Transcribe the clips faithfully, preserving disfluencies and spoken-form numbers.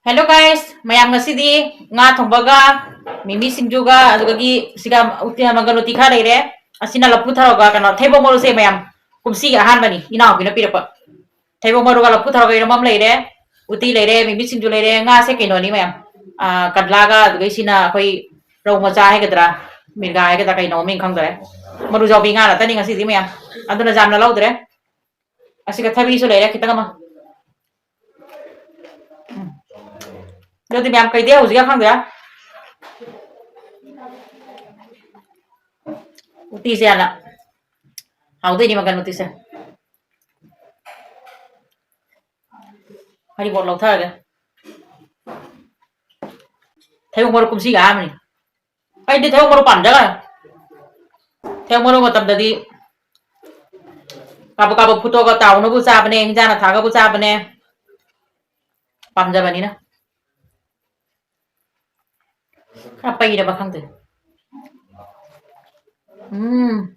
Hello guys, ꯃꯌꯥꯝ, ꯉꯁꯤꯗꯤ ꯉꯥ ꯊꯣꯡꯕꯒ ꯃꯤꯃꯤ ꯁꯤꯡꯖꯨꯒ ꯑꯗꯨꯗꯒꯤ ꯁꯤꯒ ꯎꯇꯤ, ꯃꯪꯒꯜ ꯎꯇꯤ ꯈꯔ ꯂꯩꯔꯦ꯫ ꯑꯁꯤꯅ ꯂꯐꯨ ꯊꯔꯣꯒ ꯀꯩꯅꯣ, ꯊꯩꯕꯣꯡ ꯃꯔꯨꯁꯦ ꯃꯌꯥꯝ, ꯀꯨꯝꯁꯤꯒꯤ ꯑꯍꯥꯟꯕꯅꯤ, ꯏꯅꯥꯎꯄꯤꯅ ꯄꯤꯔꯛꯄ꯫ ꯊꯩꯕꯣꯡ ꯃꯔꯨꯒ ꯂꯐꯨ ꯊꯔꯣꯒ ꯏꯔꯣꯝꯕ ꯑꯃ ꯂꯩꯔꯦ, ꯎꯇꯤ ꯂꯩꯔꯦ, ꯃꯤꯃꯤ ꯁꯤꯡꯖꯨ ꯂꯩꯔꯦ, ꯉꯥꯁꯦ ꯀꯩꯅꯣꯅꯤ ꯃꯌꯥꯝ, ꯑꯥ, ꯀꯠꯂꯥꯒ, ꯑꯗꯨꯗꯒꯤ ꯁꯤꯅ ꯑꯩꯈꯣꯏ ꯔꯧ ꯃꯆꯥ ꯍꯥꯏꯒꯗ꯭ꯔꯥ, ꯃꯤꯔꯒꯥ ꯍꯥꯏꯒꯗ꯭ꯔꯥ, ꯀꯩꯅꯣ ꯃꯃꯤꯡ ꯈꯪꯗꯔꯦ꯫ ꯃꯔꯨ ꯌꯥꯎꯕꯤ ꯉꯥ ꯉꯥꯛꯇꯅꯤ ꯉꯁꯤꯗꯤ ꯃꯌꯥꯝ, ꯑꯗꯨꯅ ꯌꯥꯝꯅ ꯂꯧꯗ꯭ꯔꯦ꯫ ꯑꯁꯤꯒ ꯊꯕꯤꯁꯨ ꯂꯩꯔꯦ ꯈꯤꯇꯪ ꯑꯃ꯫ ꯎꯝ꯫ ꯑꯗꯨꯗꯤ ꯃꯌꯥꯝ ꯀꯩꯗꯤ ꯍꯧꯖꯤꯛꯀ ꯈꯪꯗꯦ꯫ ꯎꯇꯤꯁꯦ ꯌꯥꯝꯅ ꯍꯥꯎꯗꯣꯏꯅꯤ ꯃꯪꯒꯟ ꯎꯇꯤꯁꯦ꯫ ꯍꯔꯤꯕꯣꯞ ꯂꯧꯊꯔꯒꯦ꯫ ꯊꯩꯕꯣꯡ ꯃꯔꯨ ꯀꯨꯝꯁꯤꯒꯤ ꯑꯍꯥꯟꯕꯅꯤ꯫ ꯑꯩꯗꯤ ꯊꯩꯕꯣꯡ ꯃꯔꯨ ꯄꯥꯝꯖꯈ꯭ꯔꯦ꯫ ꯊꯩꯕꯣꯡ ꯃꯔꯨ ꯃꯇꯝꯗꯗꯤ ꯀꯥꯕꯛ ꯀꯥꯕꯛ ꯐꯨꯠꯇꯣꯛꯑꯒ ꯇꯥꯎꯅꯕꯨ ꯆꯥꯕꯅꯦ, ꯍꯤꯟꯖꯥꯡꯅ ꯊꯥꯛꯑꯒꯕꯨ ꯆꯥꯕꯅꯦ꯫ ꯄꯥꯝꯖꯕꯅꯤꯅ꯫ ꯈꯔ ꯄꯩꯔꯕ ꯈꯪꯗꯦ꯫ ꯎꯝ꯫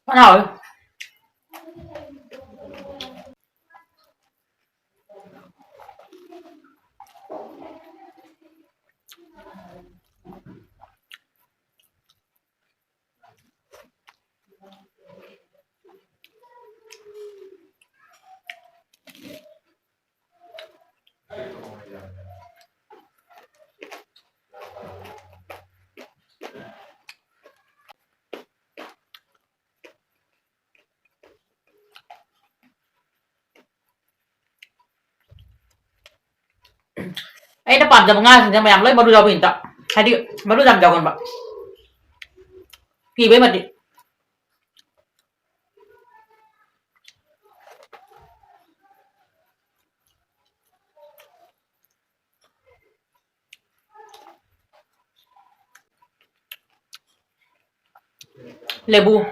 ꯐꯅ ꯍꯥꯎꯋꯤ꯫ ꯑꯩꯅ ꯄꯥꯝꯖꯕ ꯉꯥꯁꯤꯡꯁꯦ ꯃꯌꯥꯝ ꯂꯣꯏ ꯃꯔꯨ ꯌꯥꯎꯕꯤ ꯉꯥꯛꯇ꯫ ꯍꯥꯏꯗꯤ ꯃꯔꯨ ꯌꯥꯝ ꯌꯥꯎꯒꯟꯕ꯫ ꯀꯤꯕꯩ ꯃꯇꯤꯛ꯫ ꯂꯦꯕꯨ꯫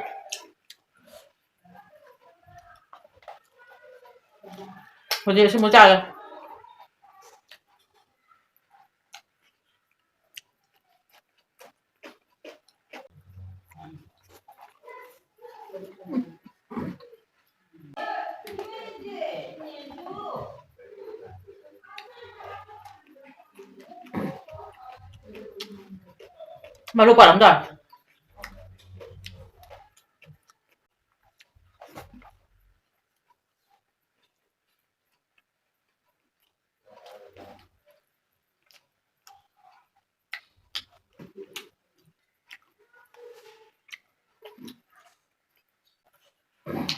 ꯍꯧꯖꯤꯛ ꯑꯁꯤꯃꯨꯛ ꯆꯥꯒꯦ꯫ ꯃꯔꯨ ꯄꯥꯜꯂꯝꯗꯣ꯫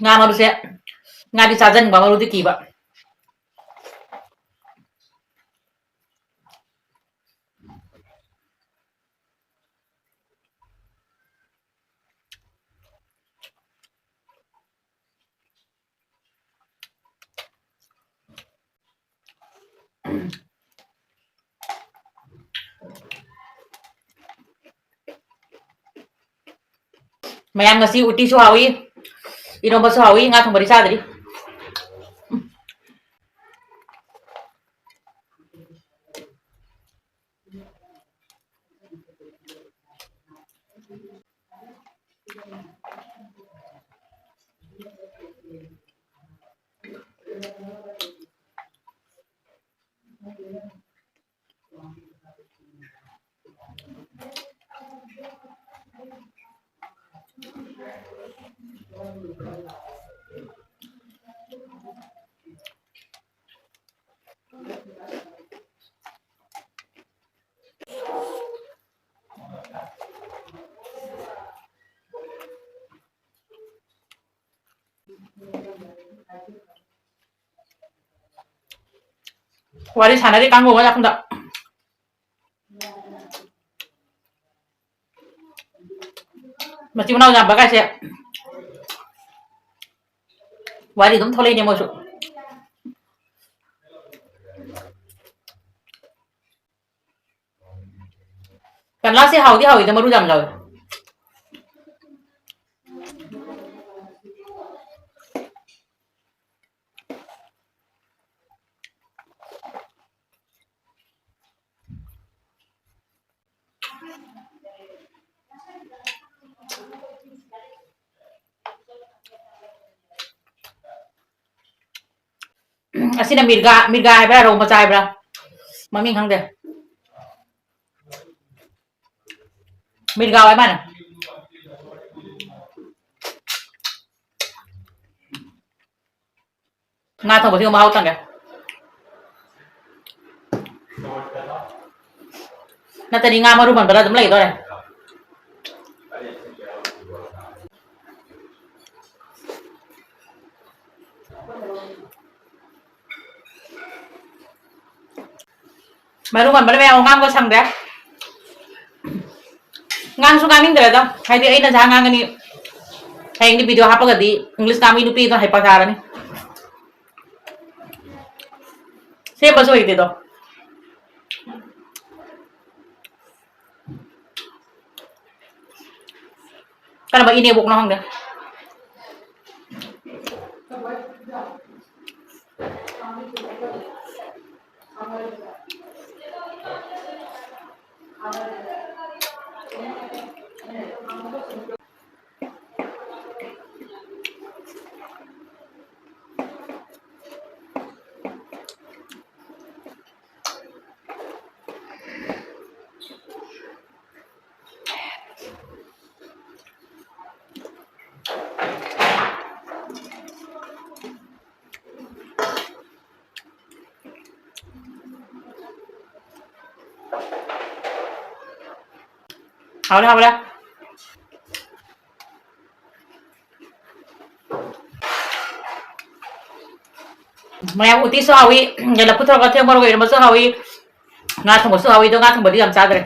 ꯉꯥ ꯃꯔꯨꯁꯦ, ꯉꯥꯗꯤ ꯆꯥꯖꯅꯤꯡꯕ, ꯃꯔꯨꯗꯤ ꯀꯤꯕ꯫ ꯃꯌꯥꯝ, ꯉꯁꯤ ꯎꯇꯤꯁꯨ ꯍꯥꯎꯏ, ꯏꯔꯣꯝꯕꯁꯨ ꯍꯥꯎꯏ, ꯉꯥ ꯊꯣꯡꯕꯗꯤ ꯆꯥꯗ꯭ꯔꯤ꯫ ꯋꯥꯔꯤ ꯁꯥꯟꯅꯔꯤ ꯀꯥꯡꯕꯨ ꯍꯣꯏ ꯆꯥꯛꯈꯨꯝꯗ꯫ ꯃꯆꯤꯟ ꯃꯅꯥꯎ ꯌꯥꯝꯕ ꯀꯥꯏꯁꯦ ꯋꯥꯔꯤ ꯑꯗꯨꯝ ꯊꯣꯛꯂꯛꯏꯅꯦ ꯃꯣꯏꯁꯨ꯫ ꯀꯪꯂꯥꯁꯦ ꯍꯥꯎꯗꯤ ꯍꯥꯎꯏꯗ, ꯃꯔꯨ ꯌꯥꯝ ꯌꯥꯎꯋꯦ꯫ ꯁꯤꯅ ꯃꯤꯔꯒꯥ, ꯃꯤꯔꯒꯥ ꯍꯥꯏꯕ꯭ꯔꯥ, ꯔꯧ ꯃꯆꯥ ꯍꯥꯏꯕ꯭ꯔꯥ? ꯃꯃꯤꯡ ꯈꯪꯗꯦ꯫ ꯃꯤꯔꯒꯥ ꯑꯣꯏ ꯃꯥꯅꯦ꯫ ꯉꯥ ꯊꯣꯡꯕꯁꯤꯒ ꯃꯍꯥꯎ ꯇꯪꯒꯦ꯫ ꯅꯠꯇ꯭ꯔꯗꯤ ꯉꯥ ꯃꯔꯨ ꯃꯟꯕꯗ ꯑꯗꯨꯝ ꯂꯩꯗꯣꯔꯦ꯫ ꯃꯔꯨ ꯃꯟꯕꯅ ꯃꯌꯥꯝ ꯉꯥꯡꯕ ꯁꯪꯗ꯭ꯔꯦ꯫ ꯉꯥꯡꯁꯨ ꯉꯥꯡꯅꯤꯡꯗ꯭ꯔꯦꯗ, ꯍꯥꯏꯗꯤ ꯑꯩꯅ ꯖꯥ ꯉꯥꯡꯒꯅꯤ꯫ ꯍꯌꯦꯡꯗꯤ video ꯍꯥꯞꯄꯒꯗꯤ English ꯉꯥꯡꯕꯤ ꯅꯨꯄꯤꯗꯣ ꯍꯩꯄꯥ ꯁꯥꯔꯅꯤ꯫ ꯁꯦꯝꯕꯁꯨ ꯍꯩꯇꯦꯗꯣ꯫ ꯀꯔꯝꯕ ꯏꯅꯦꯕꯣꯛꯅꯣ ꯈꯪꯗꯦ꯫ ꯍꯥꯎꯔꯦ, ꯍꯥꯎꯔꯦ꯫ ꯃꯌꯥꯝ ꯎꯇꯤꯁꯨ ꯍꯥꯎꯏ, ꯑꯗꯩ ꯂꯐꯨ ꯊꯔꯣꯒ ꯑꯊꯣꯡꯕ ꯃꯣꯔꯣꯛ ꯏꯔꯣꯝꯕꯁꯨ ꯍꯥꯎꯏ, ꯉꯥ ꯊꯣꯡꯕꯁꯨ ꯍꯥꯎꯏ꯫ ꯑꯗꯣ ꯉꯥ ꯊꯣꯡꯕꯗꯤ ꯌꯥꯝ ꯆꯥꯗ꯭ꯔꯦ,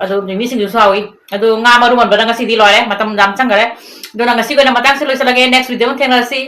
ꯑꯗꯣ ꯃꯤꯃꯤ ꯁꯤꯡꯖꯨꯁꯨ ꯍꯥꯎꯏ꯫ ꯑꯗꯣ ꯉꯥ ꯃꯔꯨ ꯃꯟꯕꯅ ꯉꯁꯤꯗꯤ ꯂꯣꯏꯔꯦ, ꯃꯇꯝ ꯌꯥꯝ ꯆꯪꯈꯔꯦ꯫ ꯑꯗꯨꯅ ꯉꯁꯤꯒꯤ ꯑꯣꯏꯅ ꯃꯇꯥꯡꯁꯤ ꯂꯣꯏꯁꯤꯜꯂꯒꯦ, next video ꯑꯃ ꯊꯦꯡꯅꯔꯁꯤ꯫